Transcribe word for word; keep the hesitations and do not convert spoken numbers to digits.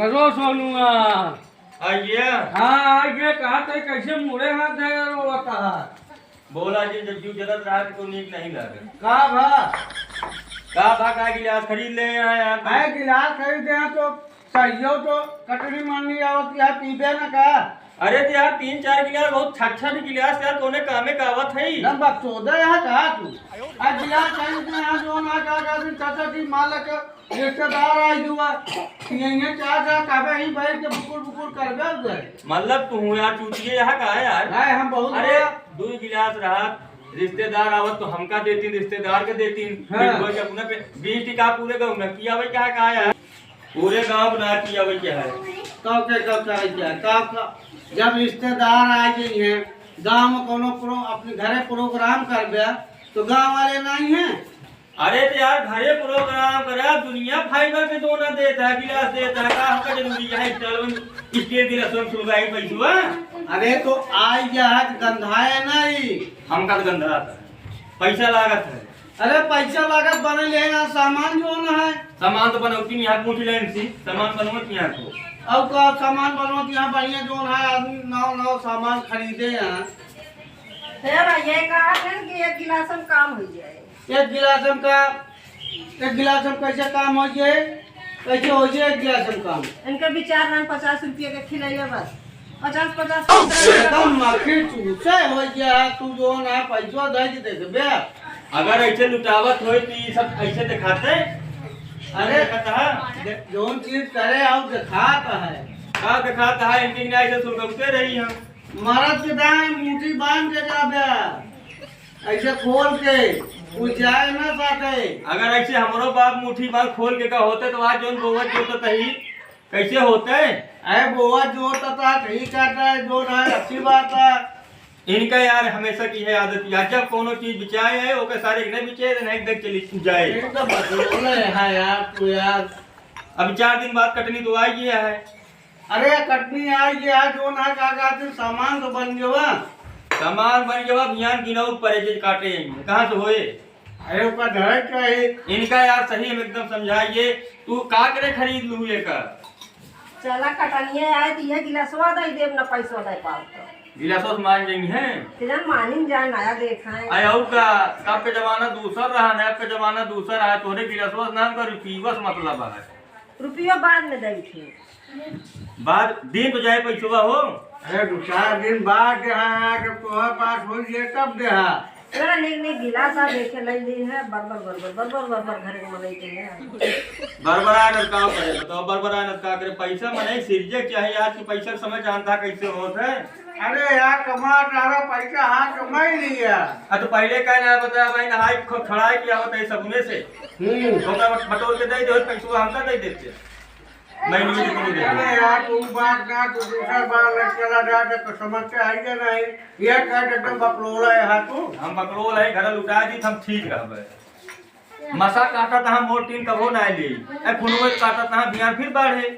अरे सोनुआ। आइए। हाँ, आइए, कहा थे, कैसे मुड़े हाथ दे रो बता? बोला जी, जब जीव जलत रहा तो नीक नहीं लगे। का भा? का भा, का गिलास खरीद ले हैं यार? अरे गिलास खरीदे हैं तो चाहियो तो कटनी मारनी आवत यार, पीबे ना का? अरे तो यार, तीन चार गिलास बहुत छठ छठ गिलास यार, कोने कामे का आवत है? ना बकचोदा यहाँ कहा तू? आ गिलास खरीदे हैं, जो ना का, का दिन चाचा जी मालक रिश्तेदार आई हुआ, यहीं चार चार कहबे ही बैठ के बुकुर बुकुर करबे उधर। मतलब तू यार चूतिए यहाँ का है यार? नहीं, हम बहुत अरे, बड़ा दो गिलास रहा, रिश्तेदार आवत तो हमका देतीन, रिश्तेदार के देतीन, हाँ। फिर कोई अपना पे बीस टिका पूरे गाँव में पियावे क्या का है यार? पूरे गाँव बना पियावे क्या है? कब के कब करे क्या? कब का? जब रिश्तेदार आ गई हैं, गाँव में कोनो प्रो-, अपने घरे प्रोग्राम करबे, तो गाँव वाले नहीं हैं? अरे तो यार, घरे प्रोग्राम करे, दुनिया फाइबर के दोना देता है, गिलास देता है, का हमका जरूरी है, चल, स्टील गिलास में सुलगाई पैसवा। अरे तो आई जहाज गंधाए नहीं। हमका तो गंधाता है, पैसा लागत है। अरे पैसा लागत बने ले ना, सामान जो ना है। सामान तो बनौती नहीं है, पूछ लेन सी, सामान बनौती यहाँ को। अब का सामान बनौती यहाँ बढ़िया जो ना है, आदमी नौ नौ सामान खरीदे हैं। हे भाई, ये कहा था कि एक गिलास में काम हो जाए। एक गिलास में का, एक गिलास में कैसे काम हो जाए? कैसे हो जाए एक गिलास में काम? इनके विचार ना पचास रुपये के खिलाइए बस। पचास, पचास एकदम मक्खी चूसे हो गया है, तू जो ना पैसवा दे के देखबे। अगर ऐसे लुटावत होई तो ये सब ऐसे दिखाते? अरे दिखाता है? दे-, जौन चीज करे और दिखाता है। का दिखाता है? इनके बिना ऐसे सुलगौते रही हम। मरद के दाएं मुट्ठी बांध के जाबे, ऐसे खोल के, उ जाए ना पाते। अगर ऐसे हमरो बाप मुट्ठी बांध खोल के का होते तो आज जौन बोवत जोतत ही, कैसे होते? अरे बोवत जोतत, ठीक है, जो ना अच्छी बात है। इनका यार हमेशा की है आदत यार, जब कोनो चीज बिचाए है, ओके सारे के नहीं बिचे, नहीं देख चली जाए। ये तो बकलोल है यार, तू यार। अब चार दिन बाद कटनी तो आई गया है। अरे कटनी आई गया है, जो ना का कहते सामान तो बन गवा। सामान बन गवा, बिहान गिनौर परे जे काटे हैं, कहाँ से होए? अरे ओका धरे के रही। इनका यार सही में एकदम समझाइए, तू का करे खरीद लू एका? चला कटनिया आए तो ये गिलासवा दे देब, ना पैसवा दे पाओ तो। गिलासवा से मान जाएंगे हैं? तेरा मानिन जाए नया देखाएं। अरे और का, तब के जमाना दूसर रहा, ना अब के जमाना दूसर रहा, तोरे गिलासवा से नाम का रुपीवा से मतलब है। रुपया बाद में दे थे। बाद दिन तो जाए पैसवा हो। अरे दो चार दिन बाद देहा, जब तोहर पास हो जाए तब देहा। अरे नहीं, नहीं, गिलास आ देखे नहीं दिन है, बरबर, बरबर, बरबर, बरबर घर के मनई के है। बरबराए न का करे, बताओ, बरबराए न का करे, पैसा मनई सिरजे चाहे, आज के पैसा के समय जानता कैसे होत है। अरे यार, कमा तारा पैसा हाथ कमाई लिया। आ तो पहले का ना बताया भाई, नहाई ख-, खड़ाई किया होता है सबने से। हम्म। तो मैं बटोर के दे दे, पैसवा हमका दे देते। मैं नहीं देते, नहीं देते। अरे यार, तू बात ना, तू दूसरा बार लग चला जा, तो समझते है क्या नहीं? ये कह दे, तुम बकलोल है, हाँ तू? हम बकलोल है, घर लुटा दी, हम ठीक रहबे। मसा काटा तहाँ मोर टीन कबो ना ली। ए, खुनवे काटा तहाँ बिहान फिर बाढ़े।